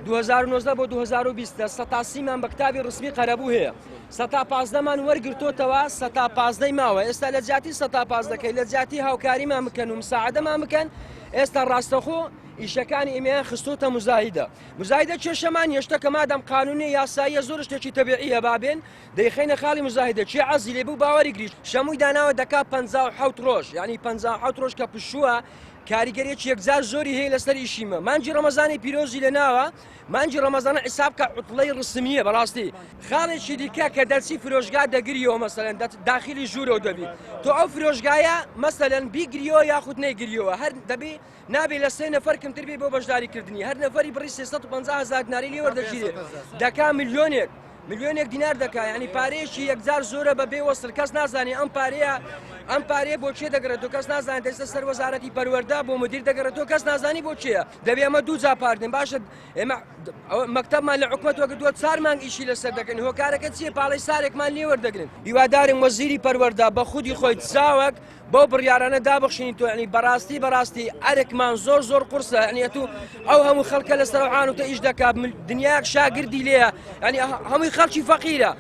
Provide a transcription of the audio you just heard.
2019 بۆ 2020 سەتا سیمان بە کتابی ڕسمی قەرەبوو هەیە سەتا پازدەمان وەرگرتۆتەوە سەتا پازدەی ماوە ئێستا لە جیاتی سەتا پازدەکەی لە جیاتی هاوکاریمان بکەن و مساعدەمان بکەن ئێستا ڕاستەخۆ ئیشەکانی ئێمەیان خستۆتە مزایدە مزایدە کێشەمان یەشتە کە مادەم قانونی یاساییە زۆر شتێکی تەبیعیە بابێن دەیخەینە خاڵی مزایدە چێ عەزی لێ بوو باوەری گریش شەمووی داناوە دەکا 57 ڕۆژ یعنی 57 ڕۆژ کە پشووە کاریگەریەکی یەکجار زۆری هەیە لەسەر ئیشیمە مانگی ڕەمەزانی پیرۆزی لە ناوە مانگی ڕەمەزانە حیساب کە عوتڵەی ڕسمیە بەڕاستی خاڵێکی دیکە کە دەرچی فرۆشگا دەگریەوە مەسەلەن داخلی ژوورەوە دەبی تۆ ئەو فرۆشگایە مەسەلەن بیگریەوە یاخود نەیگریەوە هەر دەبی نابێ لە سێ نەفەر کەمتر بێ بۆ بەشداریکردنی هەر نەفەری بڕی 350 هزار دیناری لێ وەردەگیرێت دەکا ملیۆنێک ملیۆنێک دینار دەکا یعنی پارەیەکی یەکجار زۆرە بە بێ وەسڵ کەس نازانێ ئەم پارەیە ئەم پارەیە بۆ چێ دەگەڕێتەوە کەس نازانێت دەستە سەر وەزارەتی پەروەردە بۆ مدیر دەگەڕێتەوە کەس نازانی بۆ چییە دەبێ ئەمە دوو جا پاردن باشە ئێمە مەکتەبمان لە حکومەت وەگردووە چوار مانگ ئیشی لەسەر دەکەن هۆکارەکە چییە پاڵەی سارێکمان لێ وەردەگرن هیوادارم وەزیری پەروەردە بە خودی خۆی چاوەک بەو بڕیارانە دابخشینی تۆ یعنی بەڕاستی بەڕاستی ئەرکمان زۆر زۆر قورسە یعنی ئەتوو ئەو هەموو خەڵکە لەسەر عانوتە ئیش دەکات دنیایەک شاگردی لێیە یعنی هەمووی خەڵکی فەقیرە.